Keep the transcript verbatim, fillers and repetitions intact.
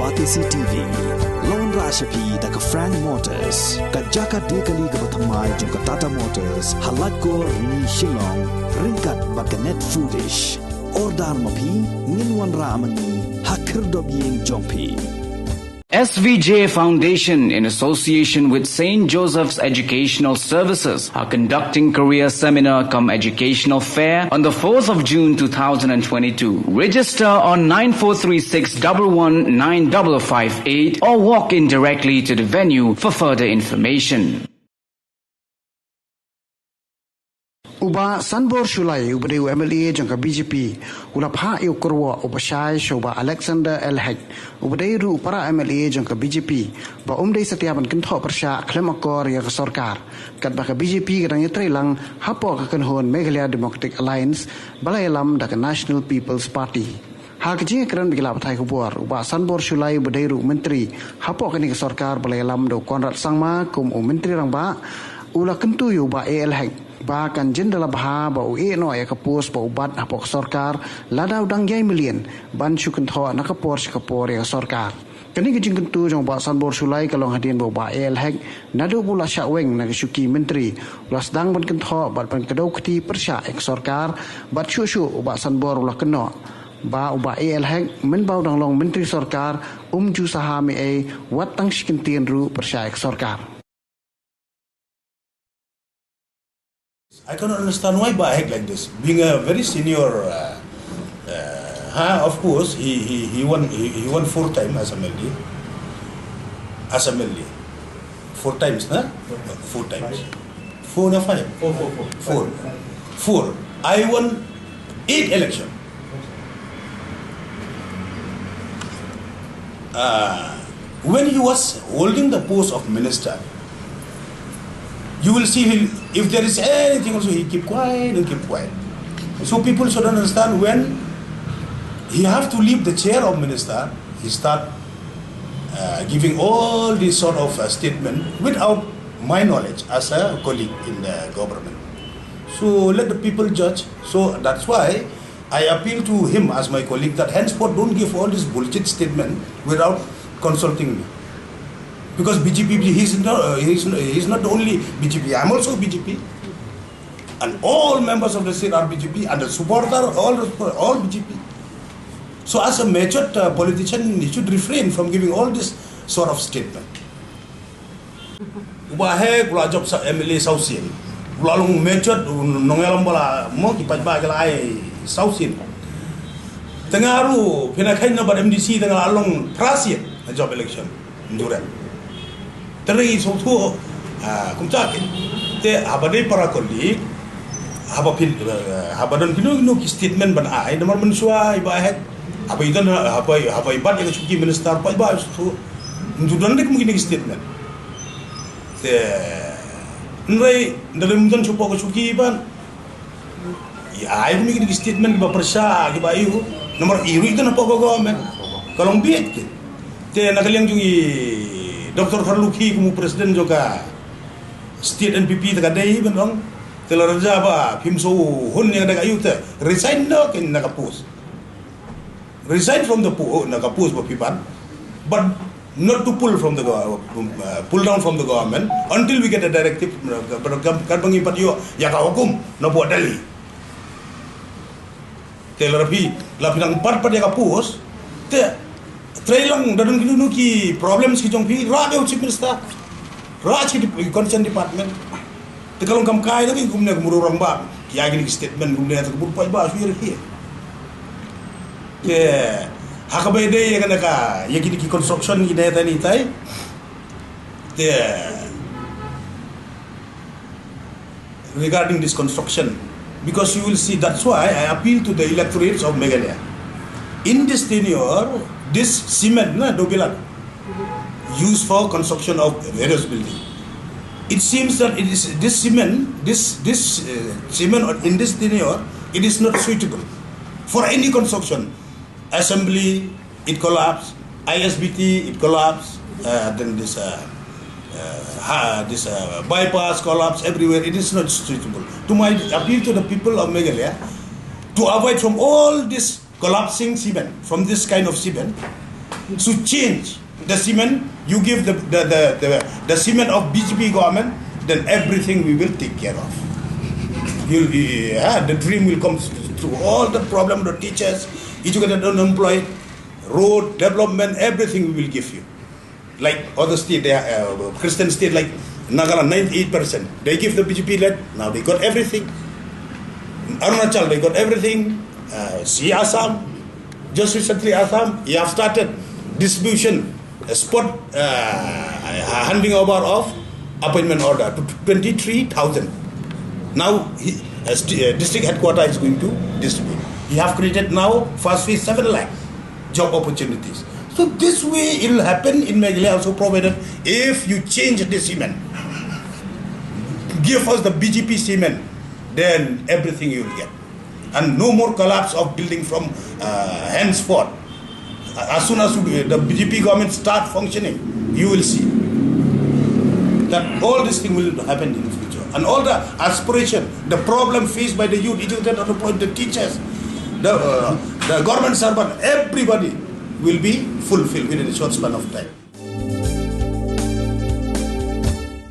Batesi T V. Lawan rah sha phi da ka Frank Motors, ka jaka de kali kaba thymmai jong ka Tata Motors, ha Laitkor, Rni, Shillong, ryngkat bad ka Net Foodish. Order ma phi, ngin wanrah ma ngi ha khyrdop ïing jong phi. S V J Foundation, in association with Saint Joseph's Educational Services, are conducting career seminar cum educational fair on the fourth of June two thousand and twenty-two. Register on nine four three six double one nine double five eight or walk in directly to the venue for further information. U Bah Sanbor Shullai, uba dei u M L A jong ka B J P, u la phah ïa u kyrwoh uba shai sha u Bah Alexander L Hek, uba dei ruh u para M L A jong ka B J P, ba um dei satia ban kynthoh pyrshah khlem akor ïa ka sorkar, katba ka B J P ka dang ïatrei lang hapoh ka kynhun Meghalaya Democratic Alliance, ba la ïalam da ka National People's Party. Ha ka jingïakren bad ki lad pathai khubor, u Bah Sanbor Shullai, uba dei ruh u Myntri hapoh kane ka sorkar ba la ïalam da u Conrad Sangma kum u Myntri Rangbah, u la kyntu ïa u Bah A L Hek ba kan jin da la bha ba u ïeh noh ïa ka post ba u bat hapoh ka sorkar, lada u dang ïai mlien ban shu kynthoh na ka por sha ka por ïa ka sorkar. Kane ka jingkyntu jong u Bah Sanbor Shullai ka long hadien ba u Bah A L Hek, naduh ba u la shah weng na ka shuki Myntri, u la sdang ban kynthoh bad ban kdew kti pyrshah ïa ka sorkar, bad shuh shuh u Bah Sanbor u la kynnoh ba u Bah A L Hek, mynba u dang long Myntri sorkar, um ju saham ei ei wat tang shi kyntien ruh pyrshah ïa ka sorkar. I cannot understand why Bah Hek like this, being a very senior. Uh, uh, ha, of course, he he he won he, he won four time as M L A, as M L A, four times, na? Four times, four na five? Four, four, four. Four. Four. I won eight election. Uh, when he was holding the post of minister, you will see him, if there is anything also, he keep quiet and keep quiet. So people should understand, when he have to leave the chair of minister, he start uh, giving all this sort of uh, statement without my knowledge as a colleague in the government. So let the people judge. So that's why I appeal to him as my colleague that henceforth don't give all this bullshit statement without consulting me. Because B J P, he's not, uh, he's, he's not the only B J P. I'm also B J P. And all members of the state are B J P, and the supporter, all, all B J P. So as a matured uh, politician, he should refrain from giving all this sort of statement. U Bah Hek u la jop sa M L A saw sien. U la long matured, u nongïalam ba la mo ki paidbah ki la ai saw sien. Te nga ruh phin ïa kheiñ noh bad M D C, te nga la long phra sien ha jop election. Nduren. Te ri sngewthuh, ah, kumta kin. Te haba dei para colleague, haba phin, eh, haba don kino kino ki statement ban ai, namar mynshuwa i Bah Hek, haba i don, haba, haba i bat ïa ka shuki minister, paidbah sngewthuh. Ndu don ri kum kino ki statement. Te hynrei nda ri ym don shuh ka shuki ban ïa ai kum kine ki statement kiba pyrshah kiba ïoh. Namar i ruh i don hapoh ka government. Ka long beit ki. Te na ka liang jong i Doctor Kharlukhi kum u president jong ka state N P P te ka dei ban ong. Te lada ba phim sngewhun ïa ka dei ka ïoh te resign noh kin na ka post. Resign from the po-, na ka post ba phi bat, but not to pull from the gov-, uh, pull down from the government until we get a directive, uh, ka, ka, ka, katba ngi pat ïoh ïa ka hukum na pdeng Delhi. Te lada phi, lada phi nang bat pat ïa ka post, te trei lang, da don kino kino ki problems ki jong phi, rah ïa u chief minister, rah sha ki dep-, concerned department. Te ka long kam kai lagi kumne, ka mut u rangbah ki ai kine ki statement kumne, te ka mut u paidbah shu ïa ri. Te ha kaba ïadei ïa kane ka, ïa kine ki construction kine te ni tai. Te regarding this construction, because you will see, that's why I appeal to the electorates of Meghalaya. In this tenure, this cement, na, Dobilat, used for construction of various building. It seems that it is this cement, this, this, uh, cement in this tenure, it is not suitable for any construction. Assembly, it collapsed. I S B T, it collapsed. Uh, then this, uh, uh, ha-, this, uh, bypass collapsed everywhere. It is not suitable. To my appeal to the people of Meghalaya to avoid from all this collapsing cement, from this kind of cement, So change the cement, you give the, the, the, the, the cement of B J P government, then everything we will take care of. You'll be, uh, the dream will come through all the problem, the teachers, educated, unemployed, road, development, everything we will give you. Like other state, they are, uh, Christian state like Nagaland, ninety-eight percent. They give the B J P led, now they got everything. Arunachal, they got everything. Uh, see Assam, just recently Assam, you have started distribution, uh, spot, uh, handing over of appointment order to twenty-three thousand. Now, he, uh, st- uh, district headquarter is going to distribute. You have created now first phase seven lakh job opportunities. So this way it will happen in Meghalaya also, provided if you change this cement, give us the B J P cement, then everything you will get. And no more collapse of building from, uh, henceforth. As soon as the B J P government start functioning, you will see that all this thing will happen in the future. And all the aspiration, the problem faced by the youth, educated, unemployed, the teachers, the, uh, the government servant, everybody will be fulfilled within a short span of time.